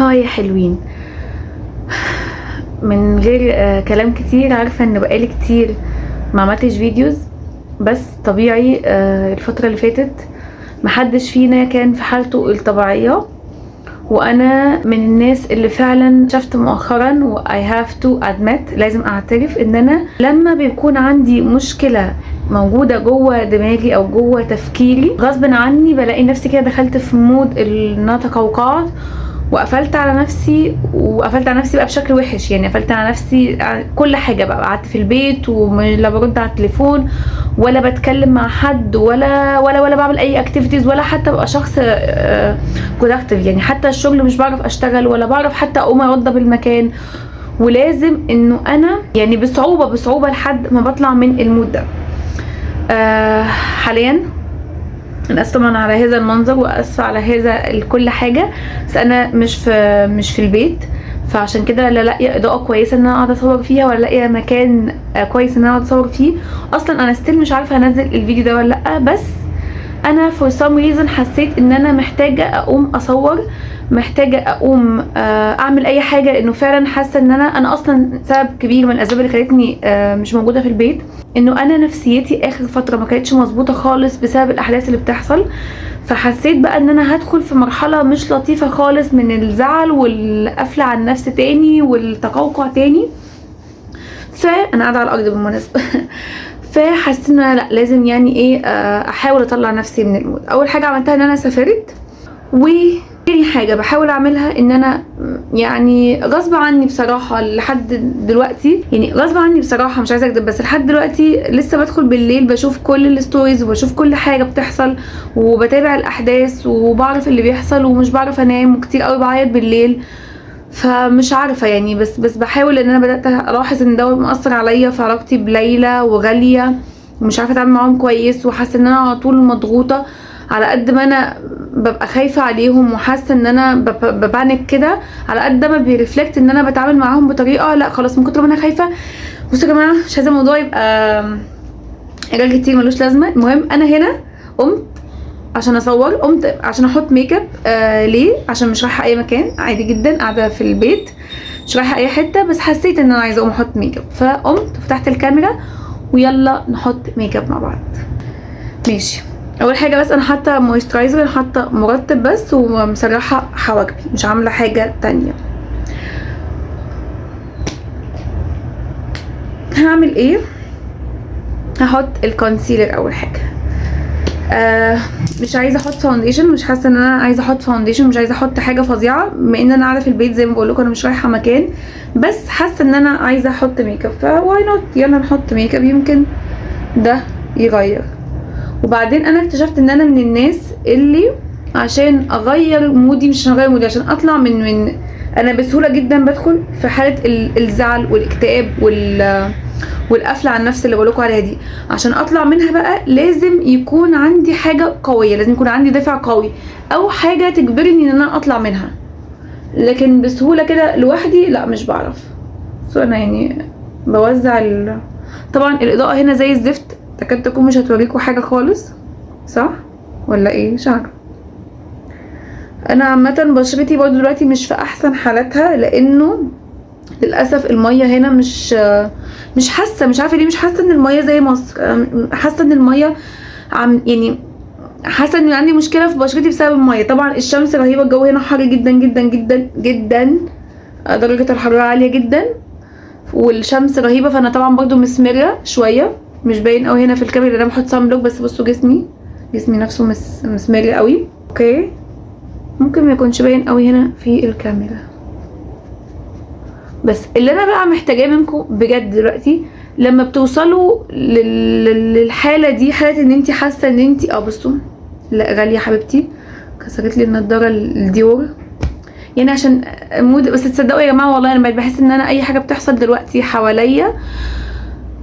Hi يا حلوين، من غير كلام كتير. عارفة ان بقالي كتير ما عملتش videos، بس طبيعي. الفترة اللي فاتت محدش فينا كان في حالته الطبيعية، وانا من الناس اللي فعلا شفت مؤخرا و I have to admit، لازم اعترف ان انا لما بيكون عندي مشكلة موجودة جوه دماغي او جوه تفكيري غصب عني بلاقي نفسي كده دخلت في mood ان انا تقوقعت وقفلت على نفسي، وقفلت على نفسي بقى بشكل وحش. قفلت على نفسي كل حاجة بقى، قعدت في البيت ولا برد على التليفون ولا بتكلم مع حد ولا بعمل اي activities ولا حتى ببقى شخص productive. حتى الشغل مش بعرف اشتغل ولا بعرف حتى اقوم اوضب المكان، ولازم انه انا بصعوبة لحد ما بطلع من ال mood ده. حاليا انا اسفه طبعا على هذا المنظر واسفه على هذا كل حاجة، بس انا مش في البيت، فعشان كده لا لاقيه اضاءه كويسة ان انا اقعد اصور فيها ولا لاقيه مكان كويس ان انا اقعد اصور فيه. اصلا انا still مش عارفه انزل الفيديو ده ولا لا، بس انا for some reason حسيت ان انا محتاجه اقوم اصور، محتاجه اقوم اعمل اي حاجة، لانه فعلا حاسه ان انا اصلا سبب كبير من الاسباب اللي خلتني مش موجودة في البيت انه انا نفسيتي اخر فترة ما كانتش مظبوطة خالص بسبب الاحداث اللي بتحصل. فحسيت بقى ان انا هدخل في مرحلة مش لطيفة خالص من الزعل والقفله على النفس تاني والتقوقع تاني. فانا قاعدة على الارض بالمناسبة. فحسيت ان انا لا لازم احاول اطلع نفسي من ال mood. اول حاجة عملتها ان انا سافرت، وتاني حاجة بحاول اعملها ان انا غصب عني بصراحة لحد دلوقتي، غصب عني بصراحة مش عايزه اكدب، بس لحد دلوقتي لسه بدخل بالليل بشوف كل ال stories وبشوف كل حاجة بتحصل وبتابع الاحداث وبعرف اللي بيحصل، ومش بعرف انام وكتير قوي بعيط بالليل. فمش عارفه بس بحاول ان انا بدات الاحظ ان ده مأثر عليا في علاقتي بليلى وغاليه، ومش عارفه اتعامل معاهم كويس، وحاسه ان انا على طول مضغوطه على قد ما انا ببقى خايفة عليهم وحاسه ان انا ب panic كده، على قد ما بي reflect ان انا بتعامل معاهم بطريقة لا خلاص من كتر ما انا خايفة. بصوا يا جماعة مش عايزه الموضوع يبقى رغي كتير ملوش لازمه. المهم انا هنا قمت عشان اصور، قمت عشان احط ميك اب. ليه؟ عشان مش رايحة اي مكان، عادي جدا قاعدة في البيت مش رايحة اي حتة، بس حسيت ان انا عايزه اقوم احط ميك اب، فقمت فتحت الكاميرا ويلا نحط ميك اب مع بعض. ماشي، اول حاجة بس انا حاطه moisturizer، انا حاطه مرطب بس ومسرحه حواجبي، مش عامله حاجة تانية. هعمل ايه؟ هحط ال concealer اول حاجة. مش عايزه احط foundation، مش حاسه ان انا عايزه احط foundation، مش عايزه احط حاجة فظيعة بما ان انا قاعدة في البيت زي ما بقول لكم انا مش رايحة مكان، بس حاسه ان انا عايزه احط ميك اب، ف why not يلا نحط ميك اب يمكن ده يغير. وبعدين انا اكتشفت ان انا من الناس اللي عشان اغير mood ي، مش عشان اغير mood ي، عشان اطلع من انا بسهولة جدا بدخل في حاله الزعل والاكتئاب والقفله على النفس اللي بقولكوا عليها دي. عشان اطلع منها بقى لازم يكون عندي حاجة قوية، لازم يكون عندي دافع قوي او حاجة تجبرني ان انا اطلع منها، لكن بسهولة كده لوحدي لا مش بعرف. بس انا بوزع طبعا الاضاءة هنا زي الزفت، تكاد تكون مش هتوريكوا حاجة خالص، صح ولا ايه؟ مش عارفه. انا عامة بشرتي برضو دلوقتي مش في احسن حالاتها، لانه للاسف المية هنا مش حاسه، مش عارفه ليه مش حاسه ان المية زي مصر. حاسه ان المية عم يعني حاسه ان عندي مشكلة في بشرتي بسبب المية. طبعا الشمس رهيبة، الجو هنا حر جدا جدا جدا جدا، درجه الحرارة عالية جدا والشمس رهيبة، فانا طبعا برضو مسمره شوية، مش باين قوي هنا في الكاميرا انا بحط sun block، بس بصوا جسمي نفسه مسمر قوي. okay ممكن ما يكونش باين قوي هنا في الكاميرا، بس اللي انا بقى محتاجاه منكم بجد دلوقتي لما بتوصلوا للحالة دي، حاله ان انت حاسه ان انت بصوا لا غالية حبيبتي كسرت لي النضارة الديور عشان mood. بس تصدقوا يا جماعة والله انا بقيت بحس ان انا اي حاجة بتحصل دلوقتي حواليا،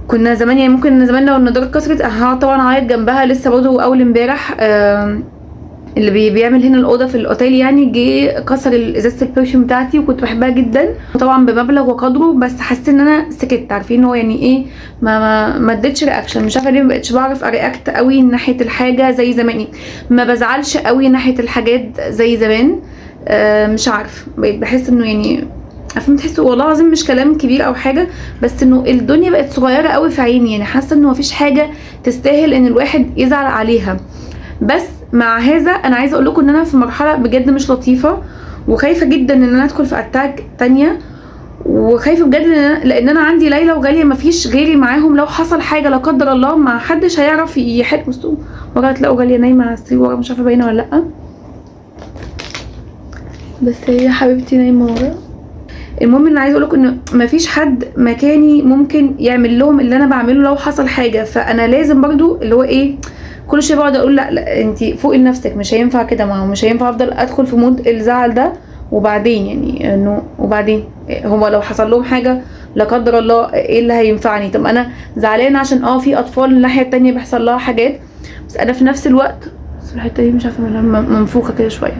كنا زمان ممكن زمان لو النضارة اتكسرت هقعد طبعا اعيط جنبها. لسه برضه اول امبارح، اللي بيعمل هنا الاوضة في الاوتيل جه كسر ازازة ال perfume بتاعتي، وكنت بحبها جدا طبعا بمبلغ وقدره، بس حسيت ان انا سكت، عارفين هو يعني ايه، ما اديتش reaction، مش عارفه ليه ما بقتش بعرف ا react قوي ناحية الحاجة زي زمان، ما بزعلش قوي ناحية الحاجات زي زمان. مش عارفه، بقيت بحس انه يعني عارفين تحسوا والله العظيم مش كلام كبير او حاجة، بس انه الدنيا بقت صغيرة قوي في عيني، يعني حاسه انه مفيش حاجة تستاهل ان الواحد يزعل عليها. بس مع هذا انا عايزه اقول لكم ان انا في مرحلة بجد مش لطيفة، وخايفة جدا ان انا ادخل في attack تانية، وخايفة بجد لان انا عندي ليلى وغاليه مفيش غيري معاهم، لو حصل حاجة لا قدر الله ما حدش هيعرف يحل. بصوا ورا تلاقوا غالية نايمة على السرير ورا، مش عارفه باينة ولا لا، بس هي حبيبتي نايمة ورا. المهم ان عايزه اقول لكم ان مفيش حد مكاني ممكن يعمل لهم اللي انا بعمله لو حصل حاجة، فانا لازم برضو اللي هو ايه كل شوية بقعد اقول لا لا انت فوقي لنفسك، مش هينفع كده، ما هو مش هينفع افضل ادخل في mood الزعل ده، وبعدين يعني انه وبعدين هو لو حصل لهم حاجة لا قدر الله ايه اللي هينفعني؟ طب انا زعلانة عشان في اطفال الناحية التانية بيحصل لها حاجات، بس انا في نفس الوقت بس الحتة دي مش عارفه مالها منفوخه كده شوية،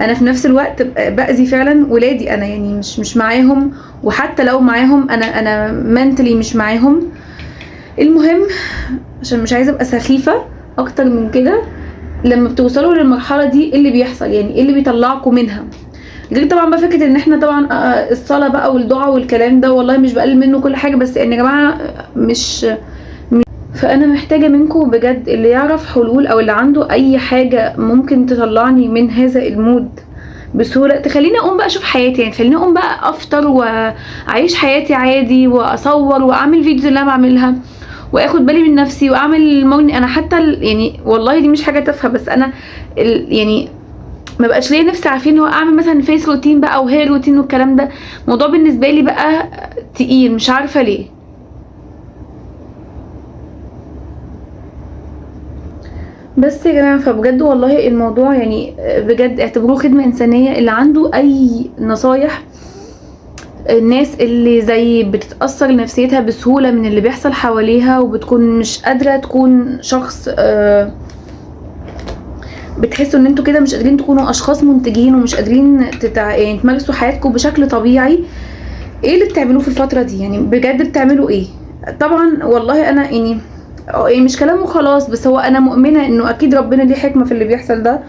انا في نفس الوقت باذي فعلا ولادي، انا يعني مش معاهم، وحتى لو معاهم انا mentally مش معاهم. المهم عشان مش عايزه ابقى سخيفة اكتر من كده، لما بتوصلوا للمرحلة دي ايه اللي بيحصل؟ يعني ايه اللي بيطلعكم منها؟ غير طبعا بقى فكرة ان احنا طبعا الصلاة بقى والدعاء والكلام ده، والله مش بقلل منه كل حاجة، بس ان يا جماعة مش فانا محتاجه منكم بجد اللي يعرف حلول او اللي عنده اي حاجة ممكن تطلعني من هذا ال mood بسهولة، تخليني اقوم بقى اشوف حياتي، يعني تخليني اقوم بقى افطر واعيش حياتي عادي واصور واعمل videos اللي انا بعملها واخد بالي من نفسي واعمل morning. انا حتى يعني والله دي مش حاجة تافهة، بس انا يعني ما بقاش ليا نفسي، عارفين هو اعمل مثلا face routine بقى و hair routine والكلام ده، الموضوع بالنسبة لي بقى تقيل مش عارفه ليه. بس يا جماعة فبجد والله الموضوع يعني بجد اعتبروه خدمة انسانيه، اللي عنده اي نصايح، الناس اللي زي بتتاثر نفسيتها بسهولة من اللي بيحصل حواليها وبتكون مش قادرة تكون شخص، بتحسوا ان انتوا كده مش قادرين تكونوا اشخاص منتجين ومش قادرين يعني تمارسوا حياتكم بشكل طبيعي، ايه اللي بتعملوه في الفترة دي؟ يعني بجد بتعملوا ايه؟ طبعا والله انا يعني مش كلامه خلاص، بس هو انا مؤمنة انه اكيد ربنا ليه حكمه في اللي بيحصل ده،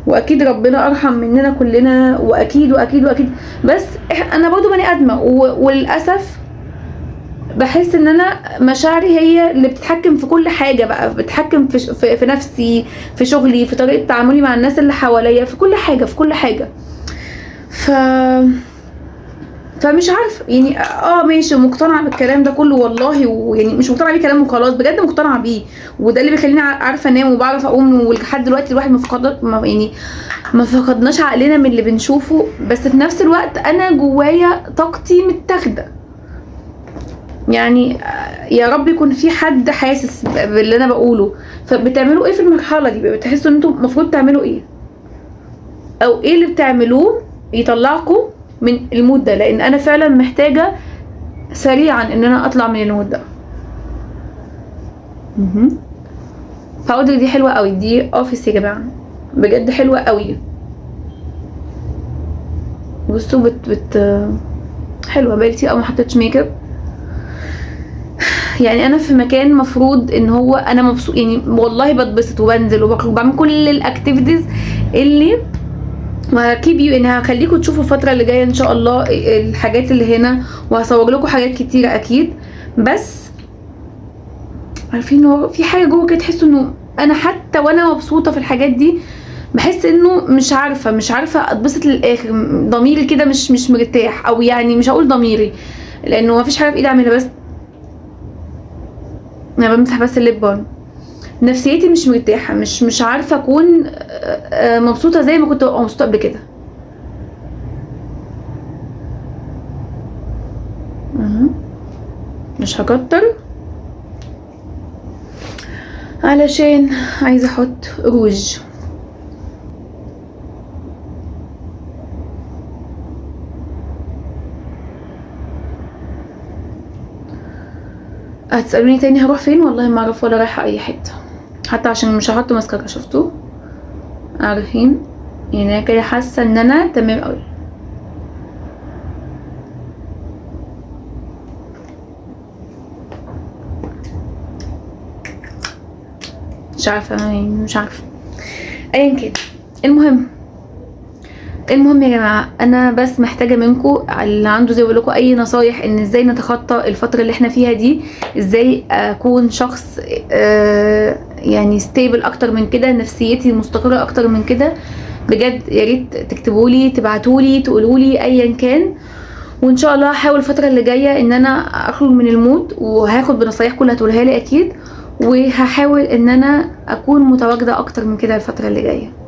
واكيد ربنا ارحم مننا كلنا، واكيد واكيد واكيد، بس انا برضو بني ادمه، وللاسف بحس ان انا مشاعري هي اللي بتتحكم في كل حاجة بقى، بتتحكم في نفسي، في شغلي، في طريقه تعاملي مع الناس اللي حواليا، في كل حاجة، في كل حاجة. فمش عارفه يعني، ماشي مقتنعة بالكلام ده كله والله، ويعني مش مقتنعة بيه كلام وخلاص، بجد مقتنعة بيه، وده اللي بيخليني عارفه انام وبعرف اقوم، ولحد دلوقتي الواحد ما فقد، ما يعني ما فقدناش عقلنا من اللي بنشوفه، بس في نفس الوقت انا جوايا طاقتي متاخده. يعني يا رب يكون في حد حاسس باللي انا بقوله. فبتعملوا ايه في المرحلة دي؟ بتحسوا ان انتوا المفروض تعملوا ايه، او ايه اللي بتعملوه يطلعكم من ال mood ده؟ لان انا فعلا محتاجه سريعا ان انا اطلع من ال mood ده. powder دي حلوة قوي، دي office يا جماعة، بجد حلوة قوي. بصوا بت بت حلوة، بقالي كتير قوي ما حطيتش ميك اب. يعني انا في مكان مفروض ان هو انا مبسوط، يعني والله بتبسط وبنزل وبخرج وبعمل كل ال activities اللي وه keep you، ان هخليكم تشوفوا الفترة اللي جاية ان شاء الله الحاجات اللي هنا، وهصور لكم حاجات كتيرة اكيد. بس عارفين هو في حاجة جوه كده تحسوا انه انا حتى وانا مبسوطة في الحاجات دي بحس انه مش عارفه اتبسط للاخر، ضميري كده مش مرتاح، او يعني مش هقول ضميري لانه مفيش حاجة في ايدي اعملها، بس انا بمسح بس ال lip balm. نفسيتي مش مرتاحة، مش عارفه اكون مبسوطة زي ما كنت ببقى مبسوطة قبل كده. مش هكتر علشان عايزه احط روج. هتسألوني تاني هروح فين؟ والله ما اعرف ولا رايحة اي حتة، حتى عشان مش هحط ماسكارا. شفتوا؟ عارفين يعني انا كده حاسه ان انا تمام قوي. مش عارفه يعني، مش عارفه ايا كان. المهم المهم يا جماعة انا بس محتاجه منكم اللي عنده زي ما بقول لكم اي نصايح ان ازاي نتخطى الفترة اللي احنا فيها دي، ازاي اكون شخص يعني stable اكتر من كده، نفسيتي مستقره اكتر من كده. بجد يا ريت تكتبوا لي، تبعتوا لي، تقولوا لي ايا كان. وان شاء الله هحاول الفترة اللي جاية ان انا اخرج من ال mood، وهاخد بنصايحكم اللي هتقولها لي اكيد، وهحاول ان انا اكون متواجدة اكتر من كده الفترة اللي جاية.